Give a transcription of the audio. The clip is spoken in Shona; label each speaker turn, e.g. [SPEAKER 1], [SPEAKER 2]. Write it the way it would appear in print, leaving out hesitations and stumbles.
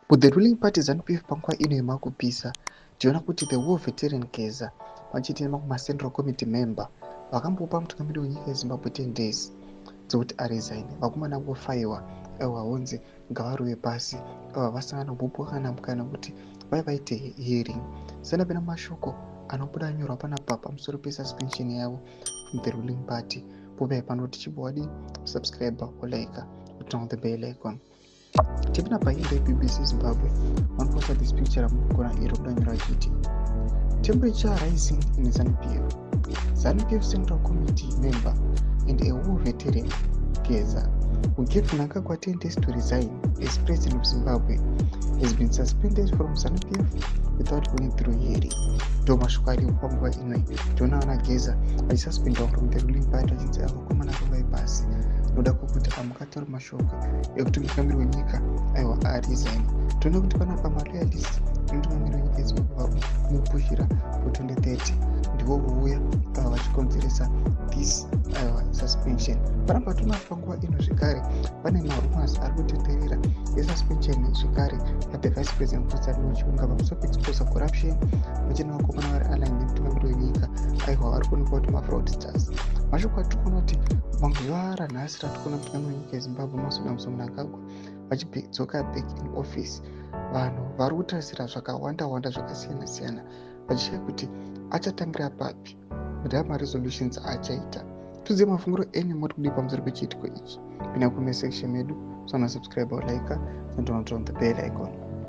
[SPEAKER 1] But the ruling party ZANU-PF panguva ino yemakupisa, tiona kuti the war veteran Geza vachiti macentral committee member vakambopa mutungamiri wenyika yeZimbabwe 10 days dzekuti aresign. Vakomana vofaiwa, aiwa, hunzi ngavarove pasi. Aiwa, vasangana kububuka kana mukana kuti vai vaite hearing. Sandapena mashoko anobuda anyorwa panapa pamusoro pesuspension yavo from the ruling party. Povai pano tichibwadi subscribe, kulike, kuturn on the bell icon. Tipinda paimba yeBBC Zimbabwe, vanoposta this picture ramukona iro kudanyora achiti, "Temperature rising in ZANU-PF. ZANU-PF central committee member and a war veteran Geza, who gave Mnangagwa 10 days to resign as president of Zimbabwe, has been suspended from ZANU-PF without going through hearing." Ndo mashoko aripo panguva inoi. Tiona vana Geza vachisuspendwa from the ruling party, vachinzi avakomana rovai pasi noda kwokuti amukataura mashoko ekuti mutungamiri wenyika, aiwa, aresign. Toona kuti panapa maloyalist emutungamiri wenyika yeZimbabwe vari kumupushira ku2030, ndivo vouya ava vachikonzeresa this, aiwa, suspension. Panapa toona panguva ino zvekare pane marumors ari kutenderera esuspension zvekare yathe vice president Constantino Chiwenga pamusoro peexposa corruption, vachina vakomana vari align nemutungamiri wenyika, aiwa, vari kuonekwa kuti mafraudsters. Mashoko atiri kuona kuti mazuva ranhasi ratiri kuona mutungamiri wenyika yeZimbabwe Emmerson Mnangagwa vachidzoka back in office, vanhu vari kutarisira zvakawanda wanda zvakasiyana siyana, vachishaya kuti achatangira papi, ndamaresolutions aachaita. Tudziye mafungiro enyu, moti kudii pamusoro pechiitiko ichi? Pinda comment section medu, sana subscribe or like and turn on the bell icon.